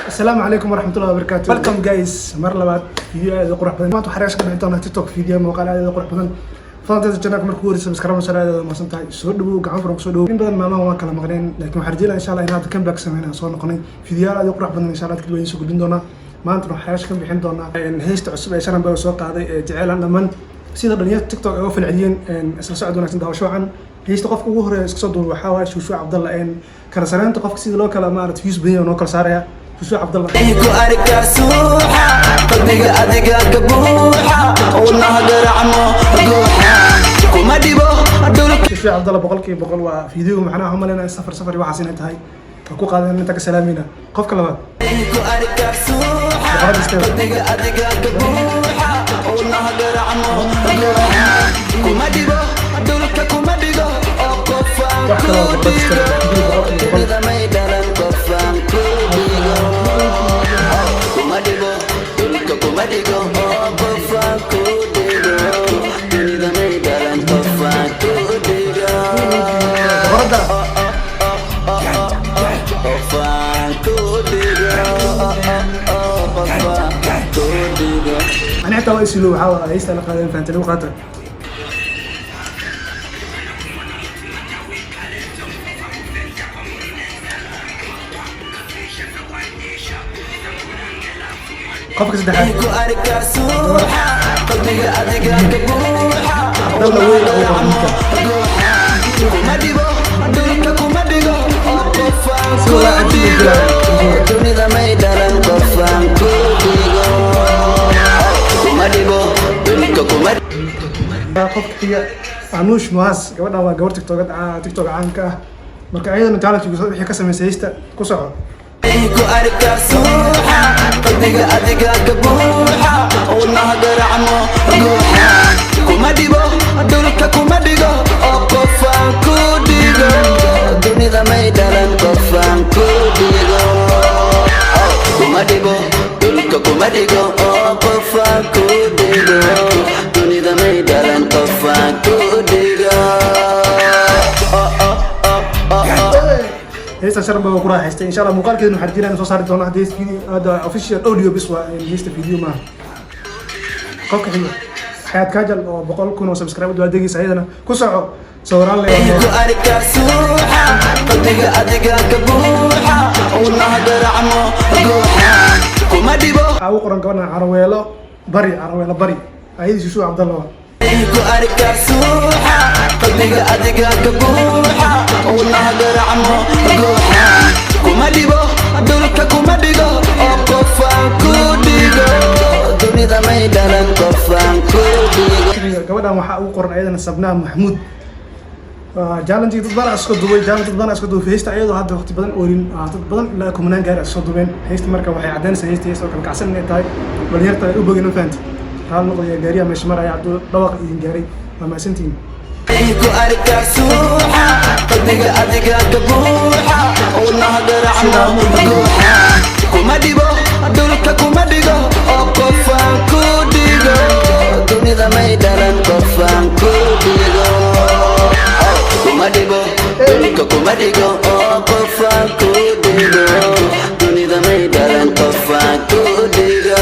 Asalaamu calaykum waraxmatullahi wabarakaatu. Welcome guys, mar labaad video aad u qurux badan. Maanta waxaan reaction ka bixin doonaa TikTok video, muuqaal aad u qurux badan. Fadlan channelka markuu horeysa subscribe soo aad u mahadsan tahay. Soo dhawow, gacan furan kusoo dhawow. In badan maalmahan waan kala maqneen, laakiin waxaan rajeynaya insha Allah in hadda comeback sameynaa, soo noqonay. Video aad u qurux badan insha Allah kadib waan soo gudbin doonaa. Maanta waxaan reaction ka bixin doonaa heesta cusub ee Sharan Boy soo qaaday ee Jeceylan Dhammaan, sida dhalinyarta TikTok ay uga falceliyeen. Isla socod wanaagsan, daawasho wacan. Heesta qofka ugu horeeya iska soo duubay waxaa waaye Shuushu Cabdalla. Kala sareynta qofka sida loo kala maarata views badan yahay noo kala saaraya Shuushu Cabdalla. Ku arkaa suuxa, qalbiga adiga ka buuxa, wadnaha garacmo guuxa, kuma dhibo dhulka. Shuushu Cabdalla 100% waa video. Macnaha waxaan umaleynaya safar safar iyo waxaas inay tahay. Waa ku qaadan inta ka salaamayna. Qofka labaad. Ku arkaa suuxa, qalbiga adiga ka buuxa, wadnaha garacmo guuxa, kuma dhibo dhulka, kuma dhigo oo qofaan Wax ku kale oo gabadha dhigo. 100%. Dunida may dhalan qofaan ku dhigo. Kuma dhibo dhulka, kuma dhigo oo qofaan ku dhigo. Dunida may dhalan qofaan ku dhigo. Boqoradda. Qofaan ku dhigo, qofaan ku dhigo. Ani xitaa waa isilo. Waxaa waa heesta la qaadeen, fahantay lagu qaata. Qofka saddexaad. Ku arkaa suuxa, qalbiga adiga ka buuxa. Cabdalla weyn oo qor ninka. Kuma dhibo dhulka, kuma dhigo oo qofaan Si ku walaa cajiib u dhigo. jiraan. Dunida may dhalan qofaan ku dhigo. Kuma dhibo dhulka, kuma Qofka xiga, Anush Muhaas. Gabadhan waa gabar TikTok, TikTok caanka ah. Marka ayadana challenge wixii ka samaysay heesta ku soco. Ku arkaa suuxa, qalbiga adiga ka buuxa, wadnaha garacmo guuxa, kuma dhibo dhulka, kuma dhigo oo qofaan ku dhigo. Dunida may dhalan qofaan ku dhigo. Kuma dhibo dhulka, kuma dhigo oo qofaan ku dhigo. Dunida may dhalan qofaan ku dhigo. Heesta Sharan baa ku raaxaystay. Insha Allah muuqaalkeedana waxaan rajeynayaa inaan soo saari doono. Hadda heesta video, hadda official audio bis waa, heesta video maaha. Qofka xiga, Xayaat Kajal oo 100,000 oo subscribe waa degaysa, ayadana ku soco sawiraan Ku leeyahay. Arkaa suuxa, qalbiga adiga ka buuxa, wadnaha garacmo guuxa, kuma dhibo. Waxaa ugu qoran gabadhan Caraweelo Bari, Caraweelo Bari, ayadii Shushu Cabdalla waa. Ku arkaa suuxa, qalbiga adiga ka buuxa, wadnaha garacmo guuxa, kuma dhibo dhulka, kuma dhigo oo qofaan ku dhigo. Dunida may dhalan qofaan ku dhigo. Gabadhan waxaa ugu qoran ayadana Sabnaa Maxmuud. Challenge dad badan iska duubay, challenge dad badan iska duubay heesta, ayadoo hadda waqti badan oorin. Dad badan ilaa kumanaan gaari iska duubeen heesta. Marka waxay caddaynaysaa heesta heesta oo kala kacsan inay tahay, dhalinyarta ay u bogeen. Ma fahanti? Raal noqdaya, gaariyaha meesha maraya hadduu dhawaq idin gaaray. Waa mahadsantihiin. Ku arkaa suuxa, qalbiga adiga ka buuxa, wadnaha garacmo guuxa, kuma dhibo dhulka, kuma dhigo oo qofaan ku dhigo. Dunida may dhalan qofaan ku dhigo. Kuma dhibo dhulka, kuma dhigo oo qofaan ku dhigo. Dunida may dhalan qofaan ku dhigo,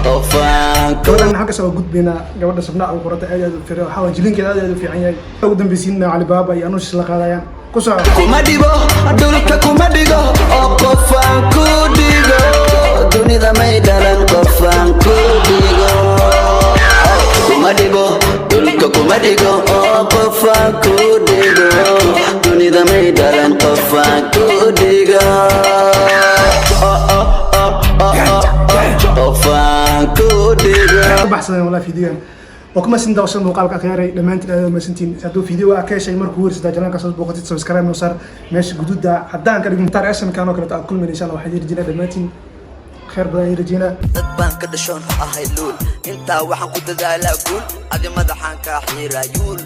qofaan ku Gabadhan halkaas waa gudbaynaa. Gabadha Sabnaa ugu qoranta aad aad u fiican. Waxaa waa jilinkeeda aad aad u fiican yahay. Ugu dambeysiinna Calibaaba iyo Anush la qaadayaan. Ku soco. Kuma dhibo dhulka, kuma dhigo oo qofaan ku dhigo. Dunida may dhalan qofaan ku dhigo. Kuma dhibo dhulka, kuma dhigo oo qofaan ku dhigo. Dunida may dhalan qofaan ku dhigo, qofaan ku dhigo. Ka baxsadeen wallahi videogan. Waa kuma sin daawashada muuqaalka. Akhyaaray, dhammaantiin aad mahadsantiin. Hadduu video aa ka heshay, markuu horeysa channelka soo booqatid, subscribe noo saar, meesha guduuda haddaan ka dhigno reaction kan oo kaleeto aad kulmayna insha Allah. Waxaan idin rajeynaa dhammaantiin khayr badan idin rajeynaa. Dad baan ka dhashoon ahay luul, intaa waxaan ku dadaalaa guul, adi madaxaan kaa xiiraa yuul.